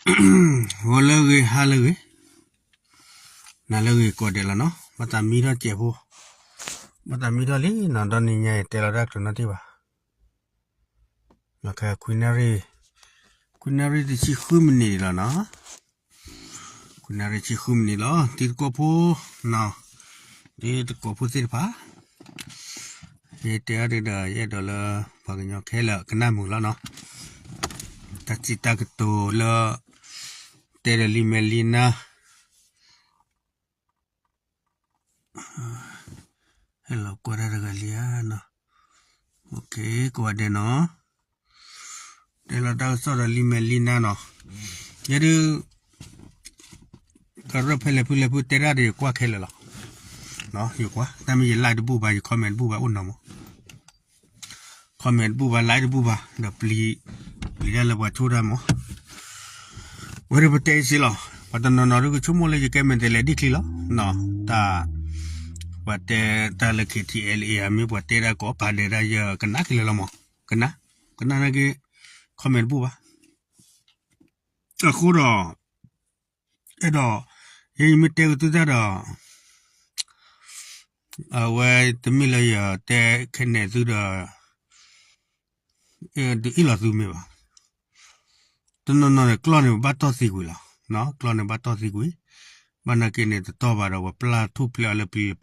ဂီၤလၢအဂ့ၤ ဟါလၢအဂ့ၤ နၤလၢအဂ့ၤကိးဂၤဒဲးလီၤနီၤ, ဘၣ်သးမံထီၣ်စဲးဖိ, ဘၣ်သးမံထီၣ်လံနီၤ, ဒီနံၤညါအံၤတဲလီၤတၢ်တချုးနီတဘျီဘၣ်, ခွံနၣ်ရံၣ်, ခွံနၣ်ရံၣ်တဆံဃုမံးနံးလီၤနီၤ, ခွံနၣ်ရံၣ်ဆံဃုမံးနံးလီၤ, တံၤသကိးဖိ, တံၤသကိးဖိသ့ၣ်တဖၣ် ယတဲအီၤဒ်ဒီး ယအဲၣ်ဒိးလၢ ပှၤကညီခဲလၢာ်ကနၣ်မုာ်လီၤနီၤ, တၢ်စံးတၢ်ကတိၤလၢ တဲဒီးလံာ်မဲာ်လံာ်နါ, ဟဲလီၤကွၢ်တၢ်တဂၤလံဧါနီၤ, ကိးဂၤဒဲးနီၤ, တဲလီၤတၢ်ကစီၣ်ဒီးလံာ်မဲာ်လံာ်နါနီၤ, ယဲဒုး ကရၢၢ်ဖဲလဲၣ်ဖုလဲၣ်ဖုတဲတၢ်ဒီးယကွၢ်ခဲလၢာ်လီၤ, ယကွၢ် တၢ်မ့ၢ်ယ like တဘူၣ်ဘၣ် ယ comment တဘူၣ်ဘၣ်အိၣ်နီၤမး, comment တဘူၣ်ဘၣ် like တဘူၣ်ဘၣ် ဒီးပျံၤ, ပျံၤတၢ်လၢပှၤဆိၣ်တၢ်မး, ဝဲဒၣ်ပတဲအံၤစ့ၢ်လီၤ, ပှၤတနီၤနီၤဒုးကဆိကမိၣ်လၢယကဲမဲာ်တဲးလဲးဒ်ချံလီၤ, တၢ် ပှၤတဲတၢ်လၢ KTLA ဧါ မ့ၢ်ပှၤတဲတၢ်ကိးပၤဒဲးတၢ် ယကနၣ်က့ၤလၢလီၤမး, ကနၣ်, ကနၣ်နာ်က့ comment တဘူၣ်ဘၣ်, အဃိဒီး အဲၣ်ဒိး ယဲယမ့ၢ်တဲကသုတၢ်ဒီး အဝဲတမ့ၢ်လၢယတဲခဲနဲၣ်သုဒီး ဒုးအ့ၣ်လိာ်သုမ့ၢ်ဘၣ်, တနီၤနီၤန့ၣ် ကျီၢ်န့ၣ်ဘၣ်တီၢ်သံကွံာ်လီၤ, ကျီၢ်န့ၣ်ဘၣ်တီၢ်သံကွံာ်, ဘၣ်နာ်က့န့ၣ် တတီၢ်ဘၣ်ဒီး ပှၤပျၢ်ထူၣ်ဖျဲးအီၤလၢပျံၤဖီဘျီဒီး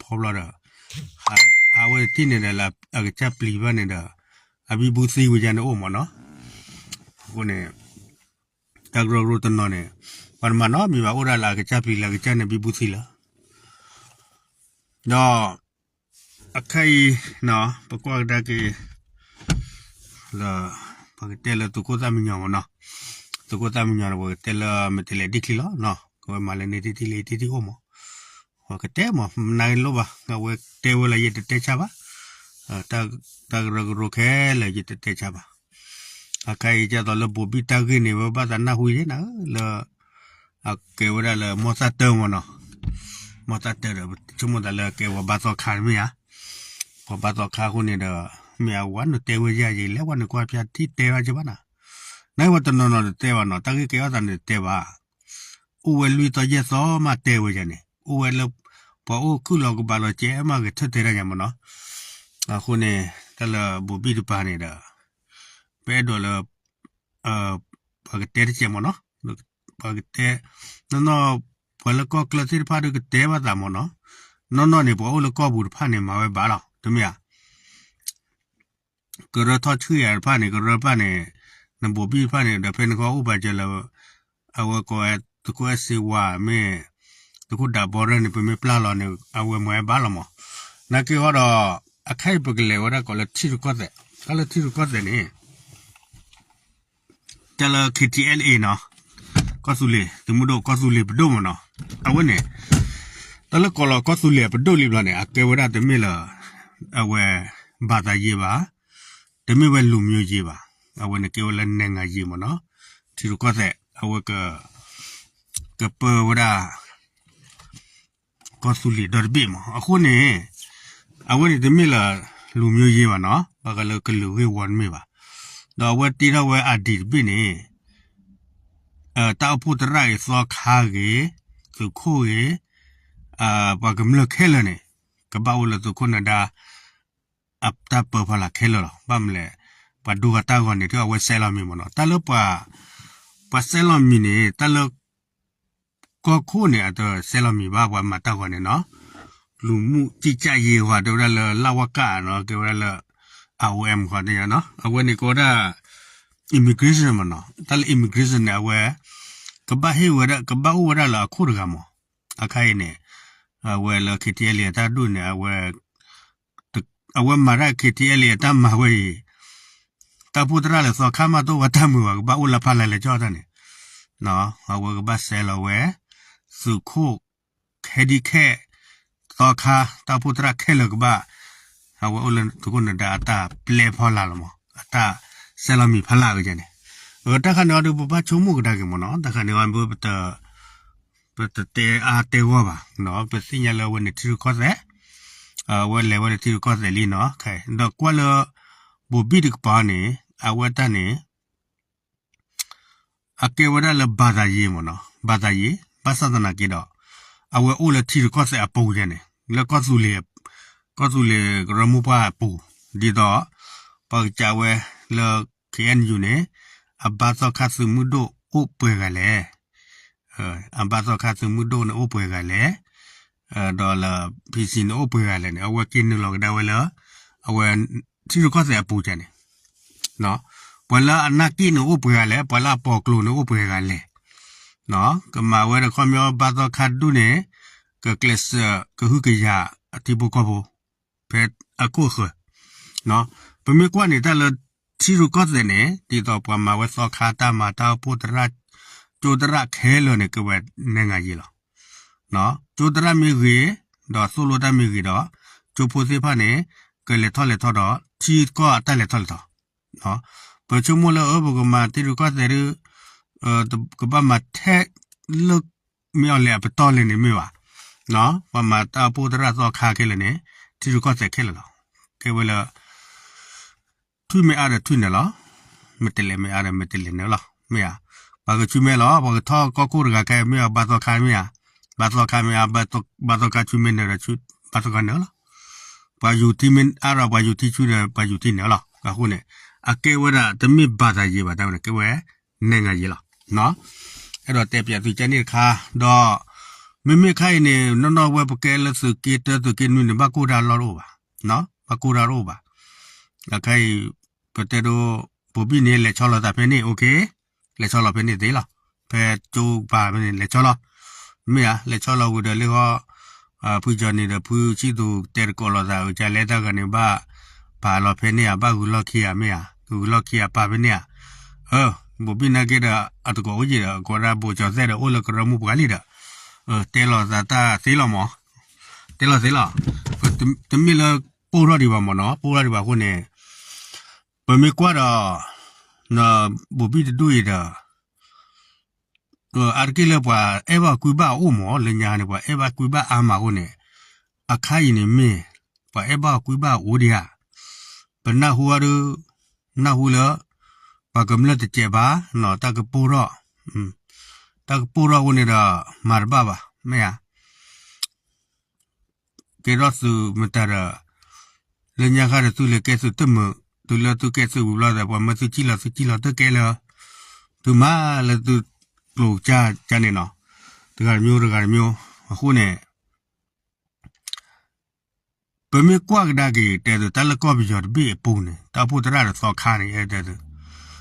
အဝဲတထံၣ်န့ၣ်ဒီး အကစၢ်ပျံၤဘၣ်န့ၣ်ဒီး အဘံဘူသံဝဲယါန့ၣ်အိၣ်မးနီၤ, အဃိန့ၣ် တၢ်ကရၢကရိတနီၤန့ၣ် ပှၤတမၤနီတမံၤဘၣ် အိၣ်ဒၣ်လၢအကစၢ်ပျံၤလၢအကစၢ်န့ၣ်ဘံဘူသံလီၤ, ဒီး အခဲအံၤ ပကွၢ်ကဒါက့ၤ လၢ ပကတဲလၢသုးခိၣ်သၣ်မံညီၤမးနီၤ, သုးခိၣ်သၣ်မံညီၤန့ၣ် ပကတဲလၢမဲာ်တဲးလဲးဒ်ချံလီၤ, ကဝဲမၤလၢန့ၣ်တထံၣ်လၢယထံၣ်ထံၣ်အိၣ်မး, ပကတဲမး မနုၤလိၣ်ဘၣ် အဝဲတဲဝဲလၢယတတဲဆါဘၣ်, တၢ်ကရၢကရိခဲလၢာ်ယတတဲဆါဘၣ်, အခဲအံၤဒ်သိးလၢဘိၤဘံၣ်တၢ်ဂ့ၢ်န့ၣ် ဝဲဘၣ်သးနၢ်ဟူယဲနၤဧၢ လၢ အကဲဝဲဒၣ်လၢမီၢ်သၣ်တၢမးနီၤ, မီၢ်သၣ်တၢဒီး ပဆိကမိၣ်သးလၢကဲပှၤဘါသီခါတမ့ၢ်ဧါ, ပှၤဘါသီခါအဃိန့ၣ်ဒီး မ့ၢ်အဝဲနတဲဝဲယၤယလဲၤဝဲနကွၢ်ဖၠါထံၣ်တဲဘၣ်က့ဘၣ်နၤ, နဝဲတနီၤနီၤတတဲဘၣ်နီၤ တၢ်ဂ့ၢ်ကဲထီၣ်သးန့ၣ်တတဲဘၣ်, အိၣ်ဝဲလွံၢ်သီယဲၢ်သီမးတဲဝဲယၤန့ၣ် အိၣ်ဝဲလၢ ပှၤအိၣ်ခုၣ်လီၤကဘၣ်လီၤကဲမးဂဲၤထၢၣ်တဲတၢ်ယၤမးနီၤ, အဃိန့ၣ် တၢ်လၢဘိၤဘံၣ်တပၤန့ၣ်ဒီး ပအဲၣ်ဒိးလၢ ပှၤကတဲတစဲးမးနီၤ, ပှၤကတဲ နီၢ်နီၢ် ပှၤလၢကီၢ်ချၢသ့ၣ်တဖၣ်ဒီးကတဲဘၣ်သးမးနီၤ, နီၢ်နီၢ်န့ၣ် ပှၤအိၣ်လၢကီၢ်ပူၤတဖၣ်န့ၣ် မၤဝဲဘၣ်လီၤ တမ့ၢ်ဧါ, ကရၢထီၣ်ဆှံၣ်ယၤတဖၣ်န့ၣ် ကရၢတဖၣ်န့ၣ် နဘိးဘံၣ်တဖၣ်န့ၣ် ဒီးဖဲန့ၣ်ခီအိၣ်ပာ်စၢၤလၢ အဝဲကိးဝဲ သုးခိၣ်အဲၣ်စ့ဝါမ့ၢ် သုးခိၣ်ဒးဘီရၢ်န့ၣ် ပမ့ၢ်ပျၢ်လီၤန့ၣ် အဝဲမၤဝဲဘၣ်လီၤမး, နာ်က့ဟီဒီး အခဲအံၤပကလဲၤဝဲဒၣ်ကိးလၢထံရူၢ်ကီၢ်သဲး, တၢ်လၢထံရူၢ်ကီၢ်သဲးန့ၣ် တၢ်လၢ KTLA နီၤ, ကီၢ်သူလ့ၤ သုးမုၢ်ဒိၣ် ကီၢ်သူလ့ၤပဒိၣ်မးနီၤ, အဝဲန့ၣ် တၢ်လၢကိးလီၤကီၢ်သူလ့ၤအပဒိၣ်လံဘျီန့ၣ် အကဲဝဲဒၣ်တမ့ၢ်လၢ အဝဲ ဘာသာရေး ဘၣ်, တမ့ၢ်ဝဲလူမျိုးရေး ဘၣ်, အဝဲန့ၣ်ကဲဝဲလၢ နိုင်ငံရေး မးနီၤ, ထံရူၢ်ကီၢ်သဲး အဝဲ ကပၢဝဲဒၣ် ကီၢ်သူလ့ၤဒီတဘ့ၣ်မး, အဃိန့ၣ် အဝဲန့ၣ်တမ့ၢ်လၢ လူမျိုးရေး ဘၣ်နီၤ, ဘၣ်ဃးလၢကလုာ်ဂ့ၢ်ဝီတမ့ၢ်ဘၣ်, ဒီးအဝဲတ့ထီၣ်ဝဲ ID တဘ့ၣ်န့ၣ် တၢ်အိၣ်ဖှိၣ်သရၣ်ဂ့ၤ သီခါဂ့ၤ သုးခိၣ်ဂ့ၤ ပှၤကမျၢၢ်ခဲလၢာ်န့ၣ် ကဘၣ်အိၣ်လၢသုးခိၣ်နဒါ အတၢ်ပၢဖီလာ်ခဲလၢာ်လီၤ. ဘၣ်မနုၤလဲၣ် ပှၤဒိဂၤတၢ်ဂီၤန့ၣ် ဒ်အဝဲစဲးလီၤမံၤမးနီၤ, တၢ်လၢပှၤ ပှၤစဲးလီၤမံၤန့ၣ် တၢ်လၢ ကီၢ်ခိၣ်န့ၣ် အတစဲးလီၤမံၤဘၣ် ပှၤမၤတၢ်ဂီၤန့ၣ်နီၤ, လူမှုကြီးကြပ်ရေး ဟီ တဲဝဲဒၣ်လၢ လဝက နီၤ, ကဲဝဲဒၣ်လၢ ROM ဃီ တဲယၤနီၤ, အဝဲန့ၣ်ကဲဝဲဒၣ် immigration မးနီၤ, တၢ်လၢ immigration န့ၣ် အဝဲ ကဘၣ်ဟ့ၣ်ဝဲဒၣ် ကဘၣ်အိၣ်ဝဲဒၣ်လၢအခိၣ်တဂၤမး, အခါအံၤန့ၣ် အဝဲလၢ KTLA အတၢ်ဒူၣ်န့ၣ် အဝဲ အဝဲမၤတၢ် KTLA အတၢ်မၤဝဲအံၤ တၢ်အိၣ်ဖှိၣ်သရၣ်လၢသီခါမးတအိၣ်ဝဲတၢ်မုာ်ဘၣ် ကဘၣ်အိၣ်လၢဖီလာ်လဲၤကၠီၣ်တၢ်န့ၣ်, အဝဲကဘၣ်စဲးလီၤဝဲ သုးခိၣ် ခဲဒံခဲ သီခါ တၢ်အိၣ်ဖှိၣ်သရၣ်ခဲလၢာ်ကဘၣ် အဝဲအိၣ်လၢသုးခိၣ်နဒါအတၢ်ပျဲဖီလာ်လီၤမး အတၢ်စဲးလီၤမံၤဖီလာ်ကန့ၣ်, တၢ်ခါန့ၣ်အီၤဒုး ပဘၣ်ဆိကမိၣ်ကဒါက့ၤမးနီၤ, တၢ်ခါန့ၣ်အီၤ ပတတဲအါတဲဂီၢ်ဘၣ်, ပသ့ၣ်ညါလၢအဝဲန့ၣ်ထံရူၢ်ကီၢ်သဲး, အဝဲလဲၤဝဲလၢထံရူၢ်ကီၢ်သဲးလံနီၤ, ဒီးကွၢ်လၢ ဘိၤဘံၣ်တကပၤန့ၣ် အဝဲတၢ်န့ၣ် အကဲဝဲဒၣ်လၢဘၣ်သးယ့ၤမ့ၢ်နီၤ, ဘၣ်သးယ့ၤ, ဘၣ်ဆၣ်သနာ်က့ဒီး အဝဲအိၣ်လၢထံရူၢ်ကီၢ်သဲးအပူၤယဲန့ၣ် လၢကီၢ်သူလ့ၤ, ကီၢ်သူလ့ၤကရၢမိၢ်ပှၢ်အပူၤ, ဒ်သိး ပှၤကစးဝဲလၢ ခ့ၣ်အဲၣ်ယူၣ်န့ၣ် အဘါသီခါသုးမုၢ်ဒိၣ်အိၣ်ပှဲၤဂၤလဲၣ်, အဘါသီခါသုးမုၢ်ဒိၣ်န့ၣ်အိၣ်ပှဲၤဂၤလဲၣ်, ဒီးလၢ ဖံဆံန့ၣ်အိၣ်ပှဲၤဂၤလဲၣ်န့ၣ် အဝဲက့ၤနုာ်လီၤကဒါဝဲလၢ အဝဲ ထံရူၢ်ကီၢ်သဲးအပူၤန့ၣ်, ပှၤလၢအနၢ်က့ၣ်န့ၣ်အိၣ်ပှဲၤဂၤလဲၣ်, ပှၤလၢအပိာ်ကျိၤန့ၣ်အိၣ်ပှဲၤဂၤလဲၣ်, ကမၤဝဲဒီးခီပညီဘါသီခါဒူၣ်န့ၣ် ကကျဲးစၢးကဟုကယာ်အထံဖိကီၢ်ဖိ ဖဲအခိၣ်အဃၢၤ, ပမ့ၢ်ကွၢ်န့ၣ်တၢ်လၢထံရူၢ်ကီၢ်သဲးန့ၣ် ဒ်သိးပှၤမၤဝဲသီခါတၢ်မၤတၢ်အိၣ်ဖှိၣ်သရၣ်, ကၠိသရၣ်ခဲလၢာ်န့ၣ် ကဲဝဲနဲၣ်ဂၤယ့ၤလီၤ. ကၠိသရၣ်မ့ၢ်ဂ့ၤ, ဒီးသိၣ်လိတၢ်မ့ၢ်ဂ့ၤဒီး ကၠိဖိသ့ၣ်တဖၣ်န့ၣ် ကလဲၤထီၣ်လဲၤထီဒီး ထံကီၢ်အတၢ်လဲၤထီၣ်လဲၤထီ, ပဆိကမိၣ်လၢအၢ ပကမၤထံရူၢ်ကီၢ်သဲးဒုး ကဘၣ်မၤထဲလၢ မ့ၢ်အီၤလဲၤအပတီၢ်လဲၣ်န့ၣ်မ့ၢ်ဘၣ်, ပှၤမၤတၢ်အိၣ်ဖှိၣ်သရၣ်သီခါခဲလၢာ်န့ၣ် ထံရူၢ်ကီၢ်သဲးခဲလၢာ်လီၤ. ကဲဝဲလၢ ထွံၣ်မ့ၢ်အါဒီးထွံၣ်နၢၤလီၤ, မဲာ်တဲးလဲးမ့ၢ်အါဒီးမဲာ်တဲးလဲးနၢၤလီၤ, မ့ၢ်ဧါ. ပှၤကဆူမဲလီၤ, ပှၤကထီၣ်ကီၢ်ခိၣ်တဂၤခဲအံၤမ့ၢ်အီၤဘါသီခါမ့ၢ်ဧါ, ဘါသီခါမ့ၢ်အါ, ဘါသီခါဆူမဲနၢၤဒီး ဘါသီခါနၢၤလီၤ. ပှၤယူၤထံမ့ၢ်အါဒီး ပှၤယူၤထံဆူဒီး ပှၤယူၤထံနၢၤလီၤ. အဃိန့ၣ် အကဲဝဲဒၣ်တမ့ၢ်ဘၣ်သးယ့ၤဘၣ် တၢ်ဝဲန့ၣ် ကဲဝဲနဲၣ်ဂၤယ့ၤလီၤ. အဲၣ်ဒိးတဲပၠးသုကၠၢန့ၣ်တခါ, ဒီး မ့မ့ၢ်ခါအံၤန့ၣ် နီၢ်နီၢ်ဝဲပကဲလၢသုးက့တၢသုးက့နွံန့ၣ် ဘၣ်ကိၢ်တၢ်လီၢ်တအိၣ်ဘၣ်, ဘၣ်ကိၢ်တၢ်တအိၣ်ဘၣ်. အခါအံၤ ပတဲဒိ ဘိးဘံၣ်န့ၣ် လဲၤဆီလီၤသးဖဲန့ၣ် အိၣ်ခ့, လဲၤဆီလီၤဖဲန့ၣ်သ့လီၤ. ဖဲကၠိပၤဖဲန့ၣ် လဲၤဆီလီၤ, မ့ၢ်ဧါ, လဲၤဆီလီၤဝံၤဒီးလၢဃီ ဖုကၠီန့ၣ်ဒီး ဖုဆံသူးတဲတကိးလိာ်သး ကလဲတၢ်ဂၤန့ၣ် ဘၣ်ပာ်လီၤဖဲန့ၣ်ဧါ, ဘၣ်ဂုၤလီၢ်ခံဧါ မ့ၢ်ဧါ, ဂုၤလီၢ်ခံဧါ ပာ်ဖဲန့ၣ်ဧါ. ဘိးဘံၣ်နာ်က့ဒီး အတကိးအိၣ်ယံၤဒီး အကိးဒၣ်ဘိးကၠီသဲၣ်ဒီး အိၣ်လၢကရၢမိၢ်ပှၢ်လံဒီး တဲလိာ်သးတၢ်သ့လီၤမး, တဲလိာ်သ့လီၤ. တမ့ၢ်လၢပိၢ်ထီၣ်ဒံးဘၣ်မးနီၤ, ပိၢ်ထီၣ်ဒံးဘၣ်အဃိန့ၣ် ပမ့ၢ်ကွၢ်ဒီး ဘိးဘံၣ်တဒူၣ်အံၤဒီး အါတက့ၢ်လၢပှၤအဲၣ်ဘၣ်ကွံဘၣ်အအိၣ်မး လၢညါန့ၣ် ပှၤအဲၣ်ဘၣ်ကွံဘၣ်အါမးအဃိန့ၣ် အခါအံၤန့ၣ်မ့ၢ် ပှၤအဲၣ်ဘၣ်ကွံဘၣ်အိၣ်ဒံးဧါ. ပနၢ်ဟူအီၤဒီး နၢ်ဟူလၢ ပှၤကမျၢၢ်တစဲးဘၣ် တၢ်ကပိၢ်ထီၣ်, တၢ်ကပိၢ်ထီၣ်အဃိန့ၣ်ဒီး မၤတဘၣ်ဘၣ် မ့ၢ်ဧါ. ကဲထီၣ်သုးမတၤဒီး လၢညါဃၣ်ဒီးသုလဲၤကဲသုးတမုာ် သုလၢသုကဲသုးဝံၤဘျီဒီး ပှၤမၢသုကံၣ်လီၤသုကံၣ်လီၤတကဲလၢ သုမၤလၢသုကျိၤကၢ်ကၢ်န့ၣ်နီၤ, တဂၤတမျိုးတဂၤတမျိုး အဃိန့ၣ် ပမ့ၢ်ကွၢ်ကဒါက့ၤ တဲသု တၢ်လၢကီၢ်ပယီၤတဘ့ၣ်အပူၤန့ၣ် တၢ်အိၣ်ဖှိၣ်သရၣ်ဒီးသီခါန့ၣ် အဲၣ်ဒိးတဲသု,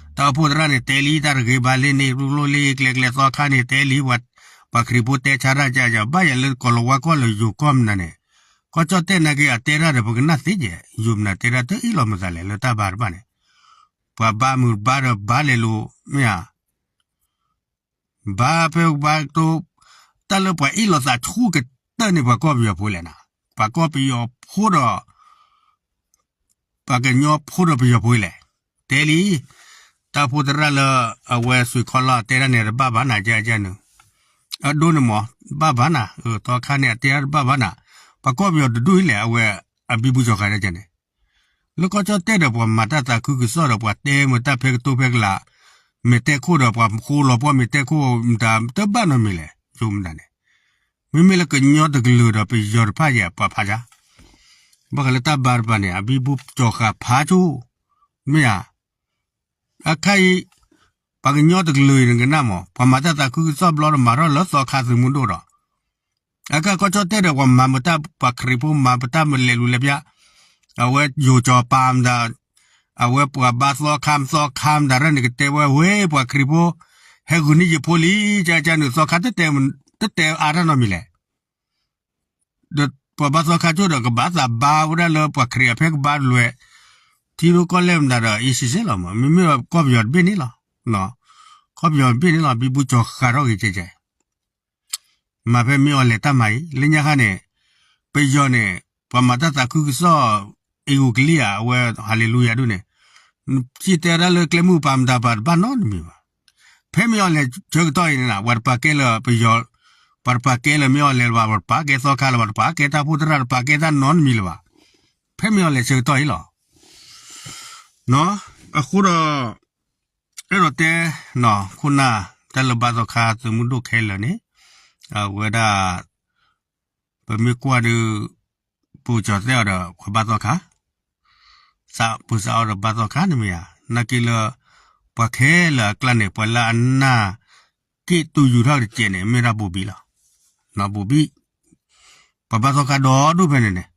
တၢ်အိၣ်ဖှိၣ်သရၣ်န့ၣ် တဲလံတၢ်တဂ့ၤဘၣ်လၢန့ၣ် ကျိကျိလံ ကျဲကျဲသီခါန့ၣ် တဲလံ ပှၤခရံာ်ဖိတဲဆါတၢ်ကယီ ဘၣ်ယၤလၢကီၢ်လီၤဝါကီၢ်လၢယိၤကီၢ်မနုၤန့ၣ် ကီၢ်ကၠီၣ်တဲၣ်နာ်က့ အတဲတၢ်ဒီးပကနၣ်သ့ယဲၢ် ယိၤမနုၤတဲတၢ်တအ့ၣ်လိာ်မုာ်သးလဲၣ် လၢတၢ်ဘါတဖၣ်န့ၣ် ပှၤဘါမုာ်ဘါဒီးဘါလဲၤလိၤ မ့ၢ်ဧါ ဘါဖဲဘါကတိၤ တၢ်လၢပှၤအ့ၣ်လိာ်သးဆူကတၢၢ်န့ၣ် ပှၤကီၢ်ပယီၤဖိလဲၣ်နၤ, ပှၤကီၢ်ပယီၤဖိဒီး ပှၤကညီဖိဒီးပယီၤဖိလဲၣ်, တဲလံ, တၢ်အိၣ်ဖှိၣ်သရၣ်လၢ အဝဲစွ့ၤခီလီၤတဲတၢ်န့ၣ် တဘၣ်ဘၣ်နၤ ကကနုာ်, အဒိန့ၣ်မး ဘၣ်ဘၣ်နၤ, သီခါန့ၣ် အတဲတၢ်တဘၣ်ဘၣ်နၤ, ပှၤကီၢ်ပယီၤတဒူၣ်အံၤလဲၣ် အဝဲအဘံဘူကၠီၤဃာ်တၢ်န့ၣ် လၢကီၢ်ကၠီၣ်တဲၣ်ဒီး ပှၤမၤတၢ်သးခုကစီၣ်ဒီး ပှၤတဲမတၢ်ဖဲကတိၤဖဲကလး, မဲာ်တဲခိၣ်ဒီး ပှၤဃိလီၤပှီၢ်မဲာ်တဲခိၣ် မတၤတဘၣ်နီတမံၤလဲၣ်, ယိၤမနုၤန့ၣ်, မ့မ့ၢ်လၢကညီတကလုာ်ဒီး ပယီၤတဖၣ်ယဲၢ် ပှၤဖးယါ, ဘၣ်ဃးလၢတၢ်ဘါတဖၣ်န့ၣ် အဘံဘူကၠီၤဃာ်ဖးဆိ, မ့ၢ်ဧါ အခါအံၤ ပှၤကညီတကလုာ်အံၤနကနၣ်မး ပှၤမၤတၢ်သးခုကစီၣ်ဘျီဒီး မၤထီၣ်လၢသီခါသုးမုၢ်ဒိၣ်ဒီး, အခါကီၢ်ကၠီၣ်တဲၣ်ဒီး ပှၤမၤမတၢ် ပှၤခရံာ်ဖိမၤပတၢ်မလဲၤလူၤလဲၤပျၢ်, အဝဲယိၤကၠီၤပၤမတၤ, အဝဲပှၤဘါသီခါမသီခါမတၤရၢၣ်န့ၣ် ကတဲဝဲဝဲ ပှၤခရံာ်ဖိ ဟဲဂုာ်န့ၢ်ယဖိလံ ကကနုာ် သီခါတတဲ တတဲအါတၢ်နီတမံၤလဲၣ် ဒီးပှၤဘါသီခါကၠိၣ်ဒီး ကဘၣ်သးဘါဝဲဒၣ်လၢပှၤခရံာ်အဖဲကဘါတလွဲၢ်, ထံရူၢ်ကီၢ်လဲၢ်မတၤဒီး အံၤစံးစဲလီၤမး မ့မ့ၢ်ကီၢ်ပယီၤတဘ့ၣ်န့ၣ်လီၤ. ကီၢ်ပယီၤတဘ့ၣ်န့ၣ်လီၤ ဘံဘူကၠီၤဃာ်ထီၣ်က့ၤကဲကဲ မၤဖဲမ့ၢ်အီၤလဲၤတၢ်မၤအံၤ လၢညါခါန့ၣ် ပယီၤန့ၣ် ပှၤမၤတၢ်သးခုကစီၣ် အ့ၣ်ဂူၤကလံၢ်ဧါ အဝဲ ဟၤလ့လူယၤဒုန့ၣ် စံၣ်တဲၤဒၣ်လၢကျဲမုၢ်ပၤမတၤပၤတဘၣ်နီတမံၤဘၣ်. ဖဲမ့ၢ်အီၤလဲၤဆၢကတီၢ်အံၤန့ၣ် ပှၤတပာ်ကဲလၢပယီၤ, ပှၤတပာ်ကဲလၢမ့ၢ်အီၤလဲၤလၢၤဘၣ် ပှၤတပာ်ကဲသီခါလၢၤဘၣ် တပာ်ကဲတၢ်အိၣ်ဖှိၣ်သရၣ် တပာ်ကဲတၢ်နီတမံၤလၢၤဘၣ်. ဖဲမ့ၢ်အီၤလဲၤဆၢကတီၢ်အံၤလီၤ. အဃိဒီး အဲၣ်ဒိးတဲ ခိၣ်နၢ် တၢ်လၢဘါသီခါသုးမုၢ်ဒိၣ်ခဲလၢာ်န့ၣ် အဝဲဒၣ် ပမ့ၢ်ကွၢ်ဒီး ပကၠီၤသဲအီၤဒီးပှၤဘါသီခါ, ပစးအီၤဒီးဘါသီခါန့ၣ်မ့ၢ်ဧါ, နာ်က့လၢ ပှၤခဲလၢာ်အကျါန့ၣ် ပှၤလၢအနၢ်က့ၣ်တူၢ်ယူၤထီၣ်တစဲးန့ၣ် မ့ၢ်ဒၣ်ဘိၤဘံၣ်လီၤ. ဘိၤဘံၣ် ပှၤဘါသီခါဒီဒူၣ်ဖဲန့ၣ်န့ၣ်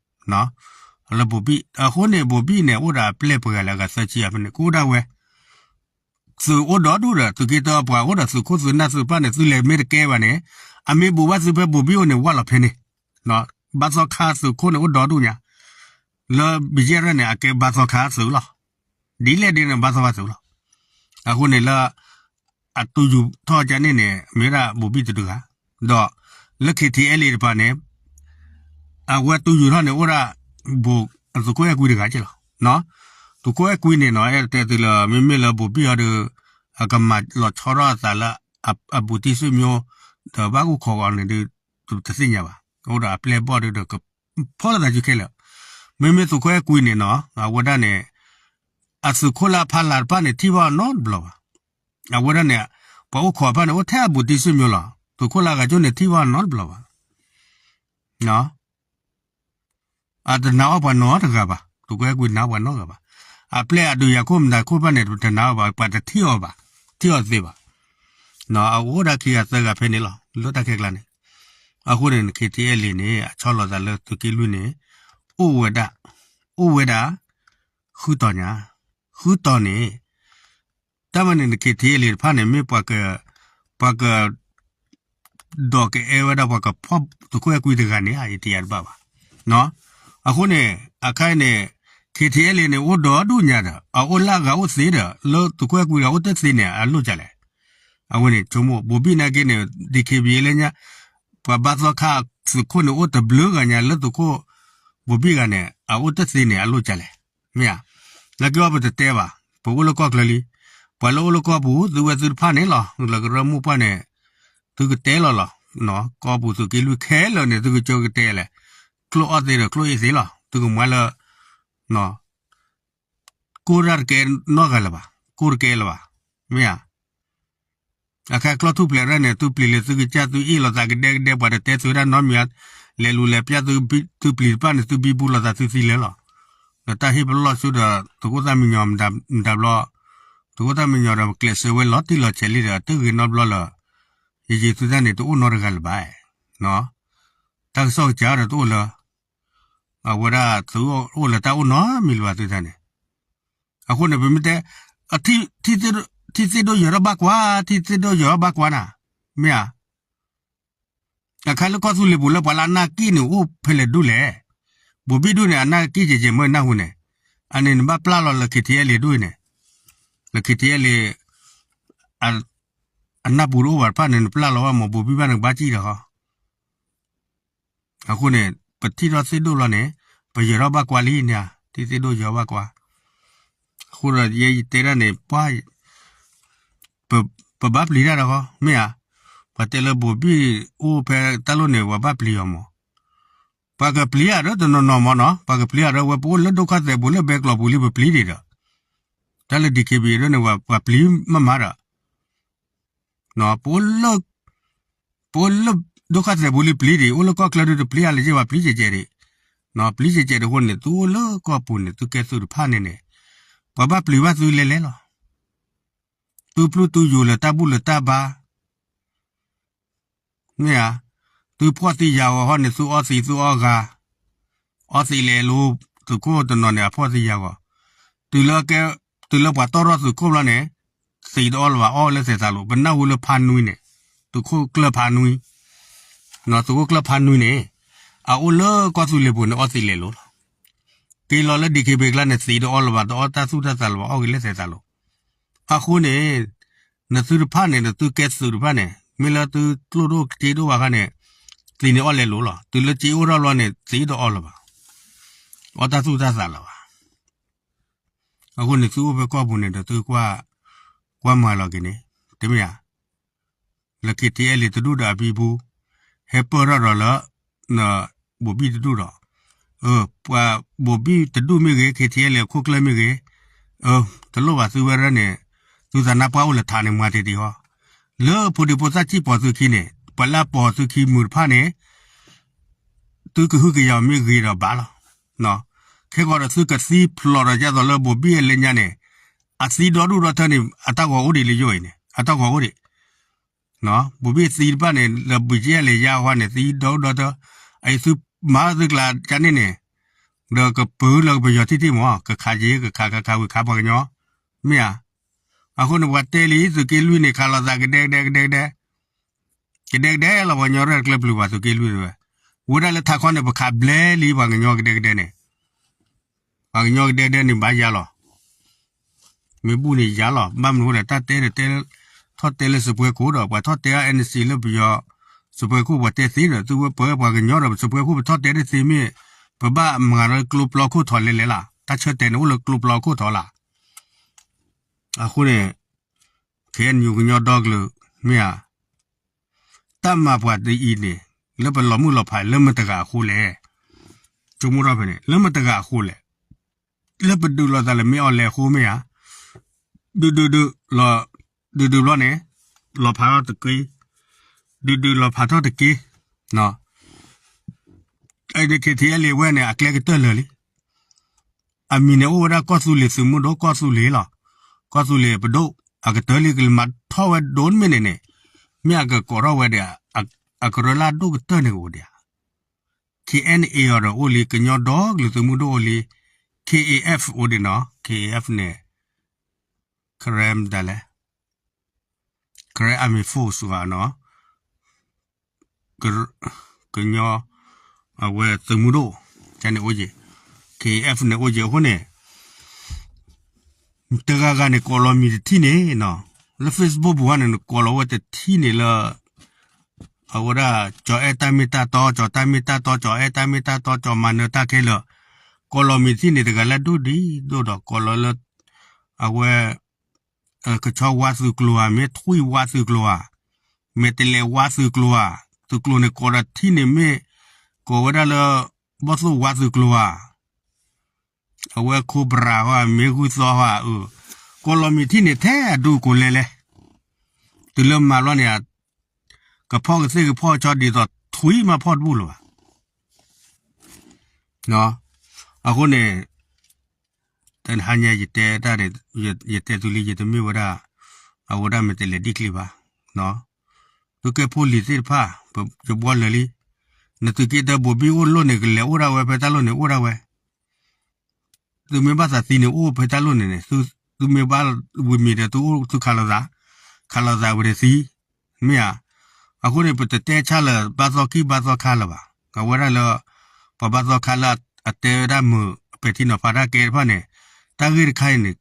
လၢဘိၤဘံၣ် အဃိန့ၣ် ဘိၤဘံၣ်န့ၣ် အိၣ်ဒီးအပျဲၢ်ပှၤဂၤလၢအဂၤသၢဆံအဖဲန့ၣ် ကအိၣ်ဒၣ်ဝဲ သုးအိၣ်ဒီဒူၣ်ဒီး သုးက့တၢပှၤအိၣ်ဒီးသုးခိၣ်သုးနၢ်သုးတဖၣ်န့ၣ် သုလဲၤမ့ၢ်တကဲဘၣ်န့ၣ် အမ့ၢ်ဘူးဘၣ်သုဖဲဘိၤဘံၣ်အိၣ်န့ၣ် ဝၢ်လီၤဖဲန့ၣ်, ဘါသီခါသုးခိၣ်န့ၣ်အိၣ်ဒီဒူၣ်ညါ, လၢဘံယဲၢ်ရဲၣ်န့ၣ် အကဲဘါသီခါသုးလီၤ. ဒ်လဲၣ်ဒ်န့ၣ် ဘါသီခါသုးလီၤ. အဃိန့ၣ်လၢ အတူၢ်ယူၤထီၣ်ကန့ၣ်န့ၣ် မ့ၢ်ဒၣ်ဘိၤဘံၣ်တဒုဂၤ, ဒီးလၢ ခ့ထံအဲလ့ တပၤန့ၣ် အဝဲတူၢ်ယူၤထီၣ်န့ၣ် အိၣ်ဒၣ် ဘိ သုးခိၣ်အဲၣ်ကွံတဂၤက့လီၤ. သုးခိၣ်အဲၣ်ကွံန့ၣ်နီၤ အဲၣ်တဲသုလၢ မ့မ့ၢ်လၢဘိၤဘံၣ်အီၤဒီး အကမၤလီၤဆီထီၣ်အသးလၢ အဘူးတံၢ်ဆွေမျိုး ဒီးဘၣ်အိၣ်ခိးအီၤန့ၣ်ဒီး တသ့ၣ်ညါဘၣ်. အိၣ်ဒီးအပျဲၢ်ဘီၣ်ဒီး ကဖီၣ်လိာ်သးစုခဲလၢာ်. မ့မ့ၢ်သုးခိၣ်အဲၣ်ကွံန့ၣ်နီၤ အဝဲဒၣ်န့ၣ် အသုးခိၣ်လၢအဖီလာ်တဖၣ်န့ၣ် ထံၣ်ဘၣ်အီၤနီတဘျီဘၣ်. အဝဲဒၣ်န့ၣ် ပှၤအိၣ်ခိးတဖၣ်န့ၣ် အိၣ်ထဲအဘူးတံၢ်ဆွေမျိုးလီၤ. သုးခိၣ်လၢအဂၤကၠိန့ၣ် ထံၣ်ဘၣ်အီၤနီတဘျီဘၣ်. အတနာ်အီၣ်ပှၤနီတဂၤဘၣ်, သုးခိၣ်အဲၣ်ကွံတနာ်အီၣ်ပှၤနီတဂၤဘၣ်. အပျဲၢ်အဒုးယၤခိၣ်မတၤခိၣ်တဖၣ်န့ၣ် တနာ်အီၣ်ဘၣ်, ပှၤတထံၣ်အီၤဘၣ်, ထံၣ်အီၤသ့ဘၣ်. အအိၣ်ဒၣ်ခံဂၤသၢဂၤဖဲန့ၣ်လီၤ လၢတၢ်ခဲကျါန့ၣ်. အဃိန့ၣ် ခ့ထံအဲလ့န့ၣ် အဆီလီၤသးလၢသုးက့လွံၢ်န့ၣ် အိၣ်ဝဲဒၣ်, အိၣ်ဝဲဒၣ် ဃုတီၤညါ, ဃုတီၤန့ၣ် တၢ်မၤန့ၣ် ခ့ထံအဲလ့တဖၣ်န့ၣ် မ့ၢ်ပှၤက ပှၤက ဒိးကအဲၣ်ဝဲဒၣ်ပှၤကဖီၣ်သုးခိၣ်အဲၣ်ကွံတဂၤန့ၣ် အအံၤတယၤတဘၣ်ဘၣ်. အဃိန့ၣ် အခါအံၤန့ၣ် ခ့ထံအဲလ့န့ၣ် အိၣ်ဒီဒူၣ်ညါဒီး အအိၣ်လၢအဂၤအိၣ်သ့ဒီး လၢသုးခိၣ်အဲၣ်ကွံဂၤအိၣ်တသ့န့ၣ် အလိၣ်ကလဲၣ်. အဝဲန့ၣ် ဆိကမိၣ် ဘိၤဘံၣ်နာ်က့န့ၣ် ဒံၣ်ခ့ဘံၣ်လၢညါ ပှၤဘါသီခါသုးခိၣ်န့ၣ် အိၣ်တဘျုးဂၤညါလၢသုးခိၣ် ဘိၤဘံၣ်ဂၤန့ၣ် အအိၣ်တသ့န့ၣ် အလိၣ်ကလဲၣ်. မ့ၢ်ဧါ. နာ်က့အီၤပတတဲဘၣ်, ပအိၣ်လၢကီၢ်ချၢလံ. ပှၤလၢအိၣ်လၢကီၢ်ပူၤ သုဝဲသုတဖၣ်န့ၣ်လီၤ. လၢကရၢမိၢ်ပှၢ်န့ၣ် သုကတဲလီၤလီၤ. ကီၢ်ပူၤသုးက့လွံၢ်ခဲလၢာ်န့ၣ် သုကကၠီကတဲလဲၣ်. ချိၣ်အီၣ်သ့ဒီးချိၣ်အ့ၣ်သ့လီၤ. သုကမၤလၢ ကိၢ်တၢ်တကဲနီတဂၤလၢၤဘၣ်, ကိၢ်တကဲလၢၤဘၣ်. မ့ၢ်ဧါ. အခါကျီၢ်ထူၣ်ဖျဲးရဲၣ်န့ၣ် သုပျံၤလၢသုကစၢ်သုအ့ၣ်လိာ်သးကဒဲကဒဲ ပှၤတတဲသုဝဲဒၣ်နီတမံၤ, လဲၤလူၤလဲၤပျၢ်သုပျံၤတဖၣ်န့ၣ် သုဘံဘူလိာ်သးသုသံလၢာ်လီၤ. ဒီးတၢ်ဟ့ၣ်ပလီၢ်ဆူဒီး သုးခိၣ်သၣ်မံညီၤမတၤဘျီ, သုးခိၣ်သၣ်မံညီၤဒီးပကျဲးစၢးဝဲလီၤတံၢ်လီၤဆဲးလံဒီး တဂ့ၤနီတဘျီလၢ ယယံၤသုတၢ်န့ၣ် တအိၣ်နီတဂၤလၢၤဘၣ်. တၢ်ကစီၣ်ကစၢ်ဒီးတအိၣ်လၢ အဝဲဒၣ်သုအိၣ်လၢတၢ်အိၣ်နီတမံၤလၢၤဘၣ်သုတၢ်န့ၣ်. အဃိန့ၣ် ပမ့ၢ်တဲ ထံသ့ၣ်ဒိၣ်ယၢၤထီၣ်ဘၣ်ကွၢ်, ထံသ့ၣ်ဒိၣ်ယၢၤထီၣ်ဘၣ်ကွၢ်နၤ, မ့ၢ်ဧါ. အခါလၢကီၢ်သူလ့ၤပူၤလၢပှၤလၢအနၢ်က့ၣ်န့ၣ် အိၣ်ဖဲလဲၣ်ဒူၣ်လဲၣ်. ဘိၤဘံၣ်ဒူၣ်န့ၣ် အနၢ်က့ၣ်ကဲးကဲးမ့ၢ်နၢ်ဟူန့ၣ်, အန့ၣ်နဘၣ်ပျၢ်လီၤလၢ ခ့ထံအဲလ့ ဒူၣ်အံၤန့ၣ်, လၢ ခ့ထံအဲလ့ အနၢ်ပူၤတအိၣ်ဘၣ်တဖၣ်န့ၣ် နပျၢ်လီၤဘၣ်မ့ၢ် ဘိၤဘံၣ်ဘၣ်န့ၣ် ကဘၣ်ကံၣ်ဒီးဃီ အဃိန့ၣ် ပထံၣ်ထီၣ်သ့ၣ်ဒိၣ်လီၤန့ၣ် ပယၢၤထီၣ်ဘၣ်ကွၢ်လံန့ၣ်ဧါ, ထံသ့ၣ်ဒိၣ်ယၢၤဘၣ်ကွၢ်. အဃိဒီးယဲယတဲဒၣ်န့ၣ် ပှၤ ပဘၣ်ပျံၤတၢ်ဒီးဃီ မ့ၢ်ဧါ. ပှၤတဲလၢဘိၤဘံၣ်အိၣ်ဖဲတၢ်လိၣ်န့ၣ် ပှၤဘၣ်ပျံၤအီၤမး. ပှၤကပျံၤအါဒီးတနီၤနီၤမးနီၤ, ပှၤကပျံၤအါဒီးဝဲ ပအိၣ်လၢဒိၣ်ခီၣ်သဲးပူၤလၢဘဲကျိးပူၤလံ ပပျံၤဒံးဒီး, တၢ်လၢ ဒံၣ်ခ့ဘံၣ် ဒ်န့ၣ် ပှၤပျံၤမးမးဒီး ပအိၣ်လၢ ပအိၣ်လၢ ဒိၣ်ခီၣ်သဲးပူၤလံပျံၤဒံး, အိၣ်လၢကီၢ်ချၢဒုးတပျံၤအါလၢၤဘၣ် ပျံၤကဲးကဲးဒံး, ပျံၤကဲးကဲးဒံးအဃိန့ၣ် သုအိၣ်လၢကီၢ်ပူၤန့ၣ် သုကဲသုးတဖၣ်န့ၣ်န့ၣ် ပှၤဘၣ်ပျံၤဘၣ်သုလဲၤလဲၤလီၤ. သုပျုၢ်သုယိာ်လၢတၢ်ဘူၣ်လၢတၢ်ဘါ မ့ၢ်ဧါ. သုဖှီၣ်သံယာ်ဂီၤဟီန့ၣ် သုအီသံးသုအီဂၤ, အီသံးလဲၤလိၤ, သုးခိၣ်တနီၤန့ၣ် အဖှီၣ်သံယာ်ဂီၤ, တုၤလၢကဲ, တုၤလၢပှၤတီၢ်ထီၣ်သုးခိၣ်ဘျီန့ၣ် သံးတအီလၢၤဘၣ် အီလၢသဲးသးလိၤ, ပနၢ်ဟူလၢဖါနွံန့ၣ်, သုးခိၣ်ကျၢၢ်ဖါနွံ, သုးခိၣ်ကျၢၢ်ဖါနွံန့ၣ် အအိၣ်လၢကီၢ်သူလ့ၤပူၤန့ၣ် အီသံးလဲၤလိၤလီၤ. က့ၤလီၤလၢ ဒံၣ်ခ့ဘ့ၣ် ကျါန့ၣ် သံးတအီလၢၤဘၣ် တအီတၢ်သူၣ်တၢ်သးလၢၤဘၣ် အီက့ၤလၢသဲးသးလိၤ. အဃိန့ၣ် နသုတဖၣ်န့ၣ် နသုကဲသုးတဖၣ်န့ၣ် မ့ၢ်လၢသုကျိၣ်ဒိၣ်စ့ဒိၣ်ဘၣ်ခါန့ၣ် သံးန့ၣ်အီလဲၤလိၤလီၤ. တုၤလၢစ့အိၣ်ထီၣ်ဘျီန့ၣ် သံးတအီလၢၤဘၣ် အီတၢ်သူၣ်တၢ်သးလၢၤဘၣ်. အဃိန့ၣ် သုအိၣ်ဖဲကီၢ်ပူၤန့ၣ်ဒီး သုကွၢ်, ကွၢ်မၤလီၤက့ၤန့ၣ် တမ့ၢ်ဧါ. လၢ ခ့ထံအဲလ့ တဒူၣ်ဒီးအဘံဘူ ဟဲပၢၢ်ထီၣ်ဒီးလၢ ဘိၤဘံၣ်တဒူၣ်ဒီး, ပှၤဘိၤဘံၣ်တဒူၣ်မ့ၢ်ဂ့ၤ ခ့ထံအဲလ့ အခိၣ်ကျၢၢ်မ့ၢ်ဂ့ၤ, တလိၣ်ဘၣ်သုဝဲဒၣ်န့ၣ်, သုသးနါပှၢ်အိၣ်လၢထးန့ၣ် မၤတ့ၢ်တ့ၢ်ဟီ, လၢဖိဒံဖိသၣ်စံၣ်ပိာ်သုခံန့ၣ် ပှၤလၢအပိာ်သုခံမုာ်တဖၣ်န့ၣ် သုကဟုကယာ်မ့ၢ်ဂ့ၤဒီးဘၣ်လီၤ. ခဲကီးဒီးသုကသံဖျိးဒီးဒ်သိးလၢဘိၣ်ဘံၣ်အလဲညါန့ၣ် အသံဒီဒူၣ်ဒီထၢန့ၣ် အတၢ်ဂီၤအိၣ်ဒံးလၢယိၣ်အံၤန့ၣ် အတၢ်ဂီၤအိၣ်ဒံး ဘိၣ်ဘံၣ်သံတဖၣ်န့ၣ် လၢဘုးယဲၢ်လဲၤယါဟီန့ၣ် သံဒီဒူၣ်ဒီထၢ, အအံၤသုမၤသုကျါကန့ၣ်န့ၣ် ဒီးကပၢလၢကပယီၤထံၣ်ထံၣ်မး ကခးယ့ၣ် ကခးခးခးဝံၤခးပှၤကညီ မ့ၢ်ဧါ. အဃိန့ၣ် ပှၤတဲလံ သုးက့လွံၢ်န့ၣ် ခးလိာ်သးကဒဲကဒဲကဒဲကဒဲ ကဒဲကဒဲလီၤ ပှၤကညီရဲၣ်တကျၢၢ်ပျုၤဘၣ် သုးက့လွံၢ်တဝဲ, ဝဲဒၣ်လၢထးခီန့ၣ် ပခးဘျဲလံ ပှၤကညီကဒဲကဒဲန့ၣ်, ပှၤကညီကဒဲကဒဲန့ၣ် ဘၣ်ယါလီၤ. မ့ၢ်ဘူၣ်န့ၣ်ယါလီၤ ဘၣ်မနုၤအဃိလဲၣ် တၢ်တဲဒီးတဲ ထီၣ်တဲလၢစပွဲခိၣ်ဒီး ပှၤထီၣ်တဲအ NC လၢပယီၤ စပွဲခိၣ် ပှၤတဲသ့ဒီး သုဝဲပှၤကညီဒီး ပစပွဲခိၣ် ပထီၣ်တဲတသ့မ့ၢ် ပဘၣ်မၤလၢကျိပျီခိၣ်ထီလဲလဲလီၤ. တၢ်ဆၢတဲာ်န့ၣ် အိၣ်လၢကျိပျီခိၣ်ထီလီၤ. အဃိန့ၣ် KNU ကညီဒီကလုာ် မ့ၢ်ဧါ, တၢ်မၤပှၤဒ်အံၤန့ၣ် လၢပလီၤမုၢ်လီၤဖးလၢမတၤတဂၤအဃိလဲၣ်. ဆိကမိၣ်ထီၣ်ဖဲန့ၣ် လၢမတၤတဂၤအဃိလဲၣ်. လၢပဒုးလိာ်သးလၢမ့ၢ်အီၤလဲၤအဃိမ့ၢ်ဧါ. ဒုးဒုးဒုးလီၤ, ဒုးဒုးဘျီန့ၣ် လီၤဖးထီၣ်တက့ၢ်, ဒုးဒုးလီၤဖးထီၣ်တက့ၢ်. အံၤန့ၣ် KTLA ဝဲန့ၣ် အကျဲကတၢၢ်လၢာ်လံ. အမံၤန့ၣ်အိၣ်ဝဲဒၣ်ကီၢ်သူလ့ၤသုးမုၢ်ဒိၣ် ကီၢ်သူလ့ၤလီၤ. ကီၢ်သူလ့ၤပဒိၣ် အကတၢၢ်လံ ကလဲၤမၤထီၣ်ဝဲဒိၣ်မ့ၢ်န့ၣ်န့ၣ် မ့ၢ်အကကိးထီၣ်ဝဲဒီး အကရၢလၢအဒိၣ်ကတၢၢ်န့ၣ်ကအိၣ်ဒံးဧါ. KNA အီၤဒီးအိၣ်လံ ကညီဒီကလုာ်သုးမုၢ်ဒိၣ်အိၣ်လံ, KAF အိၣ်ဒံးနီၤ KAF န့ၣ် Karen မတၤလဲၣ် Karen Armed Force နီၤ ကညီ အဝဲသုးမုၢ်ဒိၣ် ကန့ၣ်အိၣ်က့ၤ KAF န့ၣ်အိၣ်က့ၤအဃိန့ၣ် တဂၤဂၤန့ၣ်ကိးလီၤမံၤတထံၣ်န့ၣ်နီၤ လၢ Facebook ပူၤန့ၣ် နကိးလီၤဝဲတထံၣ်န့ၣ်လၢ အဝဲဒၣ် ကၠီၤအဲၣ်တၢ်မ့ၢ်တၢ်တီ ကၠီၤတၢ်မ့ၢ်တၢ်တီ ကၠီၤအဲၣ်တၢ်မ့ၢ်တၢ်တီ ကၠီၤမၤနၢၤတၢ်ခဲလၢာ် ကိးလီၤမံၤတထံၣ်န့ၣ် တဂၤလၢဒိၣ်ဒံးဒိၣ်ဒီး ကိးလီၤလၢ အဝဲ ကဆီဝါသုးကျိၤဧါ မ့ၢ်ထွံၣ်ဝါသုးကျိၤဧါ မဲာ်တဲးလဲးဝါသုးကျိၤဧါ သုးကျိၤန့ၣ်ကိးဒီးထံၣ်န့ၣ်မ့ၢ် ကိးဝဲဒၣ်လၢ ဘီၣ်သိၣ်ဝါသုးကျိၤဧါ အဝဲခိးဘြၤဟီ မ့ၢ်ဂုၢ်သီဟီ ကိးလီၤမံၤတထံၣ်န့ၣ် ထဲအဒူကိးလဲလဲ တုၤလၢမၤဘျီန့ၣ် ကဖီၣ်ကသ့ၣ်ကဖီၣ်ကဆီဒ်သိးထွံၣ်မးဖီၣ်တဘူၣ်လၢၤဘၣ် အဃိန့ၣ် တဟါညါယတဲတၢ်န့ၣ် ယတဲသုလံ ယတမ့ၢ်ဝဲဒၣ် အဝဲဒၣ်မ့ၢ်တလဲၤဒ်ကျံဘၣ် သုကဲဖိလံၤသ့ၣ်တဖၣ် ယဘှီလၢာ်လံ နသုးက့တၢဘိးဘံၣ်အိၣ်လိၣ်န့ၣ် ကလဲၤအိၣ်ဒၣ်ဝဲဖဲတၢ်လိၣ်န့ၣ်အိၣ်ဒၣ်ဝဲ သုမ့ၢ်ဘၣ်သးသံန့ၣ် အိၣ်ဖဲတၢ်လိၣ်န့ၣ်န့ၣ် သုမ့ၢ်ဘၣ်ဝံၤမံၤဒီး သုအိၣ်သုခးလိာ်သး ခးလိာ်သးဝံၤဒီးသံ မ့ၢ်ဧါ. အဃိန့ၣ် ပတတဲဆါလၢဘၣ်သီခံဘၣ်သီခါလၢၤဘၣ်. အဝဲဒၣ်လၢ ပှၤဘၣ်သီခါလၢအတဲဝဲဒၣ်မုာ် ပဲာ်ထံနီၤဖးတၢ်ကဲတဖၣ်န့ၣ် တၢ်ဂ့ၢ်တခါအံၤန့ၣ်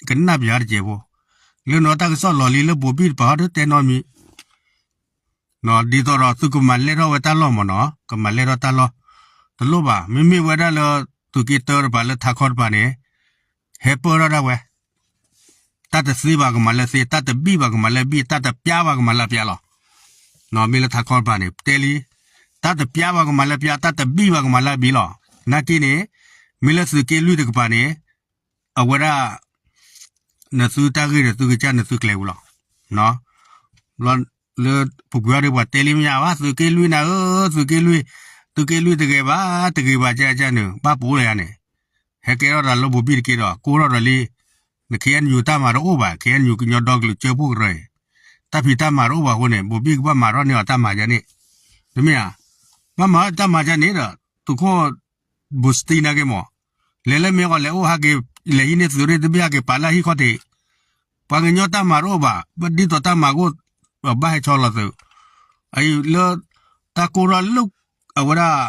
ကနၣ်ပယါတစဲးဖိ လၢနီၢ်တၢ်ကစီၣ်လီၤလံလၢဘိးဘံၣ်တပၤဟီဒီးတဲနီတမံၤ ဒ်သိးဒီးသုကမၤလဲၢ်ထီၣ်ဝဲတၢ်လီၢ်မ့ၢ်နီၤ ကမၤလဲၢ်ထီၣ်တၢ်လီၢ် တလိၣ်ဘၣ်. မ့မ့ၢ်ဝဲဒၣ်လၢ သုးက့တၢတပၤလၢထးခီတပၤန့ၣ် ဟဲပၢၢ်ထီၣ်ဒၣ်ဝဲ တၢ်တသ့ဘၣ်ကမၤလၢသ့ တၢ်တဘံၣ်ဘၣ်ကမၤလၢဘံၣ် တၢ်တပျါဘၣ်ကမၤလၢပျါလီၤ. မ့ၢ်လၢထးခီတပၤန့ၣ် တဲလံ တၢ်တပျါဘၣ်ကမၤလၢပျါ တၢ်တဘံၣ်ဘၣ်ကမၤလၢဘံၣ်လီၤ. နာ်က့န့ၣ် မ့ၢ်လၢသုးက့လွံၢ်တကပၤန့ၣ် အဝဲဒၣ် နသုတၢ်ဂ့ၢ်ဒီးသုကစၢ်နသုကျဲၤဝံၤလီၤ. လၢပကွၢ်ဒ်ပှၤတဲလံမ့ၢ်ညါဘၣ် သုးက့လွံၢ်နၤဧၢ သုးက့လွံၢ် သုးက့လွံၢ်တဂ့ၤဘၣ် တဂ့ၤဘၣ်ကကန့ၣ် ဘၣ်ပအိၣ်လၢယၤန့ၣ် ဟဲကဲထီၣ်ဒီးလၢဘိးဘံၣ်တက့ၢ်ဒီး ကိၢ်ထီၣ်ဒီးလံ န KNU တၢ်မၤတအိၣ်ဘၣ် KNU ကညီဒီကလုာ်ကၠၢဖှိၣ်ကရၢအံၤ တၢ်ဖံးတၢ်မၤတအိၣ်ဘၣ်အဃိန့ၣ် ဘိးဘံၣ်ကဘၣ်မၤထီၣ်န့ၢ်အီၤတၢ်မၤယါန့ၣ် တမ့ၢ်ဧါ. ဘၣ်မၤထီၣ်တၢ်မၤယါန့ၣ်ဒီး သုးခိၣ် ဘိးစတံနာ်က့မး လဲၤလၢမ့ၢ်အီၤလဲၤအိၣ်ဟဲက့ၤ လဲၤဟံးန့ၢ်သုးရ့ၣ်တဘ့ၣ်ဟဲက့ၤပာ်လၢဟံၣ်ခီၣ်ထံး ပှၤကညီတၢ်မၤတအိၣ်ဘၣ် ဒ်သိးတၢ်မၤကအိၣ် ဘၣ်ဟဲဆီလီၤသုး အအံၤလၢ တၢ်ကိၢ်ထီၣ်လၢ အဝဲဒၣ်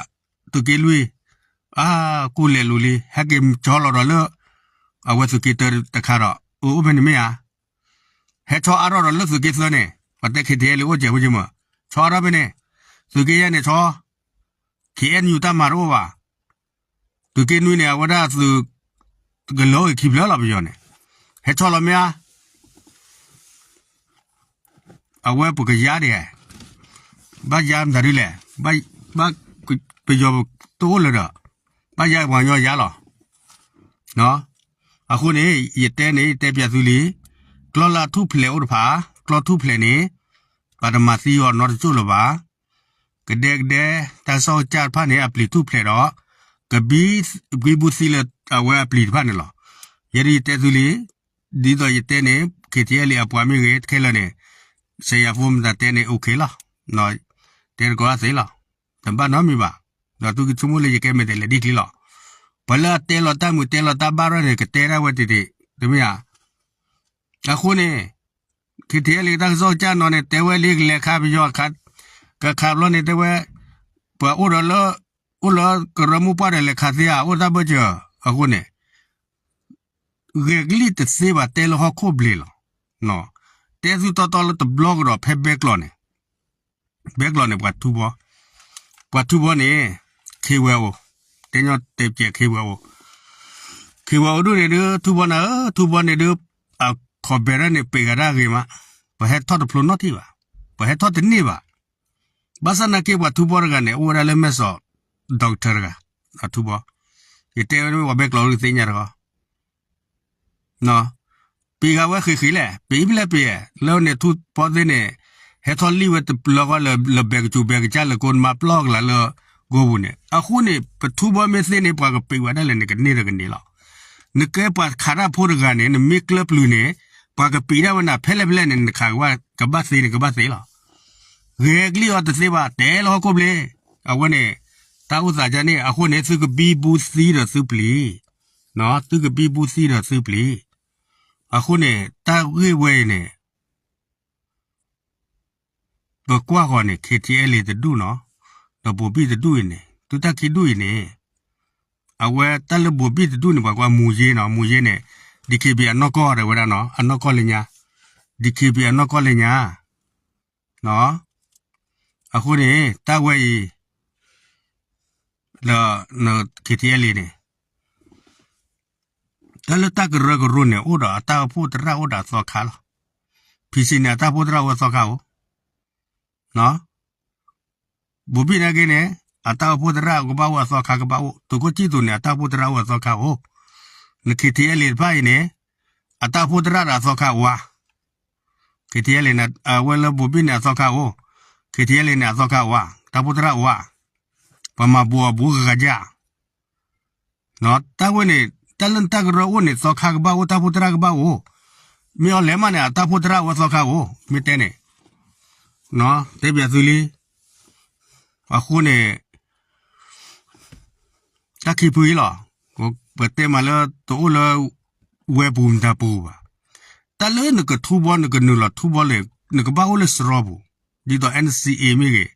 သုးက့လွံၢ် အါ ကိၢ်လဲၤလူၤလံ ဟဲက့ၤဆီလီၤဒီးလၢ အဝဲသုးက့တၢတခါဒီး အိၣ်ဖဲန့ၣ်မ့ၢ်ဧါ ဟဲဆီအါထီၣ်ဒီးလၢသုးက့သၢန့ၣ် ပှၤတဲ KTLA အိၣ်စဲးဖိကမၢ ဆီအါထီၣ်ဖဲန့ၣ် သုးက့ယဲၢ်န့ၣ်ဆီ KNU တၢ်မၤတအိၣ်ဘၣ် သုးက့နွံန့ၣ် အဝဲဒၣ်သုး ကလၢအခံဖျၢၣ်လီၤပယီၤန့ၣ် ဟဲဆီလီၤမ့ၢ်ဧါ အဝဲပကယါဒံး ဘၣ်ယါမတၤဒ်လဲၣ် ဘၣ် ပယီၤတအိၣ်လၢၤဒီး ဘၣ်ယါပှၤကညီယါလီၤ အဃိန့ၣ် ယတဲန့ၣ် ယတဲပျးသုလံ KNU ကျီၢ်လၢအထူၣ်ဖျဲးအိၣ်တဖၣ်, ကျီၢ်ထူၣ်ဖျဲးန့ၣ် ပှၤတမၤသံအီၤနီတကၠိၣ်လၢၤဘၣ်. ကဒဲကဒဲ တၢ်ကစီၣ်ကစၢ်တဖၣ်န့ၣ် အပျံၤထူၣ်ဖျဲးဒီး ကဘံ ဘံဘူသံလၢအဝဲအပျံၤတဖၣ်န့ၣ်လီၤ. ယဲဒၣ်ယတဲသုလံ, ဒ်သိးယတဲန့ၣ် KTLA အပှၤမ့ၢ်ဂ့ၤ ခဲလၢာ်န့ၣ် စဲးယၤဖိမတၤတဲန့ၣ် OK လီၤ. တဲတကိးသ့လီၤ. တဘၣ်နီတမံၤဘၣ်. ဒီးသုကဆိကမိၣ်လၢယကဲမဲာ်တဲးလဲးဒ်ချံလီၤ. ပှၤလၢအတဲလီၤတၢ်မုာ်တဲလီၤတၢ်ဘၣ်ရဲၣ်န့ၣ် ကတဲဒၣ်ဝဲတ့ၢ်တ့ၢ် တမ့ၢ်ဧါ. အဃိန့ၣ် KTLA တၢ်ကစီၣ်ကစၢ်နီၤန့ၣ် တဲဝဲလံကလဲၤခးပယီၤ ကခးဘျီန့ၣ်တဲဝဲ ပှၤအိၣ်ဒီးလၢ အိၣ်လၢကရၢမိၢ်ပှၢ်ဒီးလဲၤခးသ့ဧါ အိၣ်တၢ်ဘၢၣ်စၢၤ. အဃိန့ၣ် ဂဲၤကလံၣ်တသ့ဘၣ် တဲလၢဟီၣ်ခိၣ်ဘျ့ၤလီၤ. တဲသုတီတီလၢတဘျီကဒီးဖဲဘဲကျိးန့ၣ်, ဘဲကျိးန့ၣ် ပှၤထူဘီ, ပှၤထူဘီန့ၣ် ခ့ဝဲအိၣ်, တဲညီတဲပျဲၢ်ခ့ဝဲအိၣ်, ခ့ဝဲအိၣ်ဒူၣ်န့ၣ်ဒုး ထူဘီနၤဧၢ ထူဘီန့ၣ်ဒုး အခီၣ်ဘဲၣ်ဒၣ်န့ၣ် ပ့ၤဂၤဒၣ်ဂ့ၤမး, ပှၤဟဲထီၣ်တဖျိနီတထံၣ်ဘၣ်, ပှၤဟဲထီၣ်တန့ၢ်ဘၣ်. ဘၣ်ဆၣ်နာ်က့ပှၤထူဘီတဂၤန့ၣ် အိၣ်ဝဲဒၣ်လၢမဲၢ်စီး doctor တဂၤ, အထူဘီ, ယတဲဝဲမ့ၢ်ပှၤဘဲကျိးဒုးသ့ၣ်ညါတဂီၢ် ပ့ၤဂၤဝဲဃ့ၢ်ဃ့ၢ်လဲၣ်, ပ့ၤဖဲလဲၣ်ပ့ၤ, လၢန့ၣ်ထူဘီသ့ၣ်န့ၣ် ဟဲထီၣ်လံၣ်ဝဲတပျၢၤဃီလၢ လၢဘဲကစူၤဘဲကစၢ်လၢကိးနမါပျီကလၤလၢ ကိးပူၤန့ၣ်, အဃိန့ၣ် ပထူဘီမ့ၢ်သ့န့ၣ် ပှၤကပံးဝဲဒၣ်လဲာ်န့ၣ် ကန့ၢ်ဒီးကန့ၢ်လီၤ. နကဲပှၤခးတၢ်ဖိတဂၤန့ၣ် နမ့ၢ်ကျၢၤပျုၤန့ၣ် ပှၤကပံးဒၣ်ဝဲနၤဖဲလဲၣ်ဖဲလဲၣ်န့ၣ် နခးကဘၣ်သ့န့ၣ် ကဘၣ်သ့လီၤ. ဂဲၤကလံၣ်အီၤတသ့ဘၣ် တဲလၢဟီၣ်ခိၣ်ဘျ့, အဝဲန့ၣ် တၢ်အိၣ်သးကန့ၣ် အဃိန့ၣ် သုကဘံဘူသံဒီးသုပျံၤ, သုကဘံဘူသံဒီးသုပျံၤ, အဃိန့ၣ် တၢ်ဂ့ၢ်ဝဲအံၤန့ၣ် ပကွၢ်ဃီၤန့ၣ် KTLA တဒူၣ်နီၤ, ဒီးဘိၤဘံၣ်တဒူၣ်အံၤန့ၣ် သုတၢ်ခံဒူၣ်အံၤန့ၣ်, အဝဲတၢ်လၢဘိၤဘံၣ်တဒူၣ်န့ၣ် ပှၤကွၢ်မူၤယ့နီၤ, မူၤယ့န့ၣ် DKBA အနီၢ်ကီၢ်ဒၣ်ဝဲဒၣ်နီၤ, အနီၢ်ကီၢ်လၢညါ, DKBA အနီၢ်ကီၢ်လၢညါ, အဃိန့ၣ် တၢ်ဝဲအံၤ လၢ KTLA န့ၣ် တၢ်လၢတၢ်ကရၢကရိန့ၣ် အိၣ်ဒီးအတၢ်အိၣ်ဖှိၣ်သရၣ်အိၣ်ဒီးအသီခါလီၤ. PC န့ၣ် အတၢ်အိၣ်ဖှိၣ်သရၣ်အိၣ်အသီခါအိၣ်, ဘိၤဘံၣ်နာ်က့န့ၣ် အတၢ်အိၣ်ဖှိၣ်သရၣ်ကဘၣ်အိၣ်အသီခါကဘၣ်အိၣ်, သုးခိၣ်စံၣ်သူးန့ၣ် အတၢ်အိၣ်ဖှိၣ်သရၣ်အိၣ်အသီခါအိၣ်, န KTLA တဖၣ်အံၤန့ၣ် အတၢ်အိၣ်ဖှိၣ်သရၣ်ဒီးအသီခါအိၣ်ဧါ, KTLA န့ၣ် အဝဲလၢဘိၤဘံၣ်န့ၣ် အသီခါအိၣ်, KTLA န့ၣ် အသီခါအိၣ်ဧါ, တၢ်အိၣ်ဖှိၣ်သရၣ်အိၣ်ဧါ, ပှၤမၤဘူးအဘူးဂၤဂၤ တၢ်ဝဲန့ၣ် တၢ်လၢနတၢ်ကရၢအိၣ်န့ၣ် သီခါကဘၣ်အိၣ် တၢ်အိၣ်ဖှိၣ်သရၣ်ကဘၣ်အိၣ်, မ့ၢ်အီၤလဲၤမးန့ၣ် အတၢ်အိၣ်ဖှိၣ်သရၣ်အိၣ်သီခါအိၣ် မ့ၢ်တဲန့ၣ်, တဲပျးသုလံ, အဃိန့ၣ် တၢ်ခံဖုအံၤလီၤ, ပတဲမးလၢတအိၣ်လၢ ဝဲပူၤမတၤပူၤဘၣ်, တၢ်လၢနကထူဘီနကနုာ်လီၤထူဘီလဲၣ် နကဘၣ်အိၣ်လၢစရီပူၤ, ဒ်သိး NCA မ့ၢ်ဂ့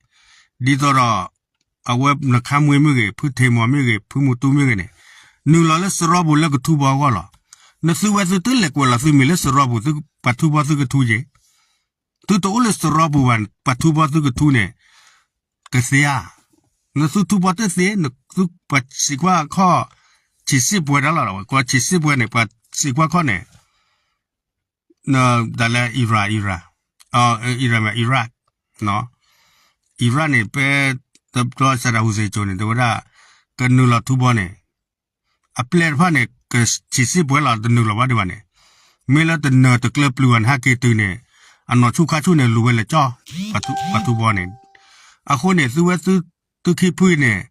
ၤ, ဒ်သိးဒီး အဝဲနခါမွ့မ့ၢ်ဂ့ၤ ဖုထံမီၤမ့ၢ်ဂ့ၤ ဖုမူတူမ့ၢ်ဂ့ၤန့ၣ်, နုာ်လီၤလၢစရီပူၤလၢကထူဘီအဂီၢ်လီၤ. နသုဝဲသုတလဲၤကွဲးလီၤသုမံၤလၢစရီပူၤ ပှၤထူဘီသုကထူက့ၤ, သုတအိၣ်လၢစရီပူၤဘၣ် ပှၤထူဘီသုကထူန့ၣ် ကသ့ဧါ. နသုထူဘီတသ့, နသုပှၤစံးကွၢ်ခီၣ် ဆံးစ့ၣ်ပှဲၤတၢ်လီၤ, ပှၤဆံးစ့ၣ်ပှဲၤန့ၣ် ပှၤစံးကွၢ်ခီၣ်န့ၣ် ဒ်လဲၣ် Iran, Iran, Iran မ့ၢ် Iraq, Iraq န့ၣ် ဖဲတဘျီ Saddam Hussein ကၠိန့ၣ် တဲဝဲဒၣ် ကနုာ်လီၤထူဘီန့ၣ် အပျဲၢ်တဖၣ်န့ၣ် ကဆံးစ့ၣ်ပှဲၤလီၤ တနုာ်လီၤဘၣ်ဒံးဘၣ်န့ၣ်, မ့ၢ်လၢတနၢၤတကျၢၤပျုၤဘၣ်န့ၣ် ဟဲက့ၤတုၤန့ၣ် အနီၢ်ဆူၣ်ခါဆူၣ်န့ၣ် လူၤဝဲလၢကၠီၣ် ပှၤထူဘီန့ၣ်, အဃိန့ၣ် သုဝဲသု သုခံဖုန့ၣ်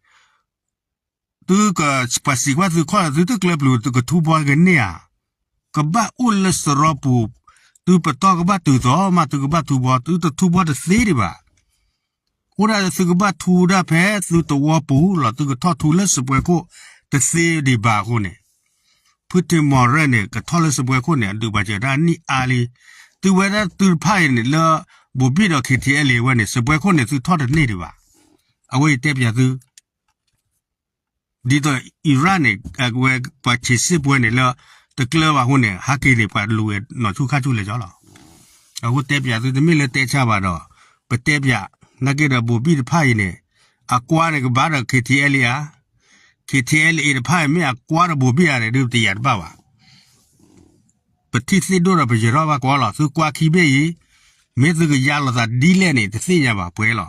သုကပှၤစံးကွၢ်သုခီၣ် သုတကျၢၤပျုၤ သုကထူဘီကန့ၢ်ဧါ, ကဘၣ်အိၣ်လၢစရီပူၤ, သုပတီၢ်ကဘၣ်တုၤသိးမး သုကဘၣ်ထူဘီ, သုတထူဘီတသ့ဒံးဘၣ်. အိၣ်ဒၣ်သုကဘၣ်ထူဒၣ်ဖဲသုသဝီပူၤလီၤ, သုကထီၣ်ထူလၢစပွဲခိၣ်တသ့ဒံးဘၣ်အဃိန့ၣ်, ဖုထံမီၤရဲၣ်န့ၣ် ကထီၣ်လၢစပွဲခိၣ်န့ၣ် အဒုးပာ်စၢၤတၢ်နံၣ်အါလံ. သုဝဲဒၣ်သုတဖၣ်အံၤန့ၣ် လၢဘိၤဘံၣ်ဒီး KTLA ဝဲန့ၣ် စပွဲခိၣ်န့ၣ် သုထီၣ်တန့ၢ်ဒံးဘၣ်. အဝဲအံၤတဲပျးသု ဒ်သိး Iraq န့ၣ် အဝဲပှၤဆံးစ့ၣ်ပှဲၤန့ၣ်လၢ တကျၢၤဘၣ်အဃိန့ၣ် ဟဲက့ၤန့ၣ် ပှၤလူၤဝဲနီၢ်ဆူၣ်ခါဆူၣ်လဲၤကၠီလီၤ. အဃိတဲပျးသုတမ့ၢ်လၢတဲဆါဘၣ်ဒီး ပတဲပျး နာ်က့ဒီးဘိၤဘံၣ်တဖၣ်အံၤန့ၣ် အကွါန့ၣ်ကဘၣ်ဒီး KTLA ဧါ, KTLA တဖၣ်အံၤမ့ၢ်အကွါဒီးဘိၤဘံၣ်ဧါန့ၣ် ဒုးပတယာ်တဘၣ်ဘၣ်. ပထံၣ်သ့ၣ်ဒိၣ်ဒီးပယဲၤထီၣ်ဘၣ်ကွၢ်လီၤ. သုကွၢ်ခံဘ့ၣ်အံၤ မ့ၢ်သုကယါလိာ်သးဒ်လဲၣ်န့ၣ် တသ့ၣ်ညါဘၣ်ပှဲၤလီၤ.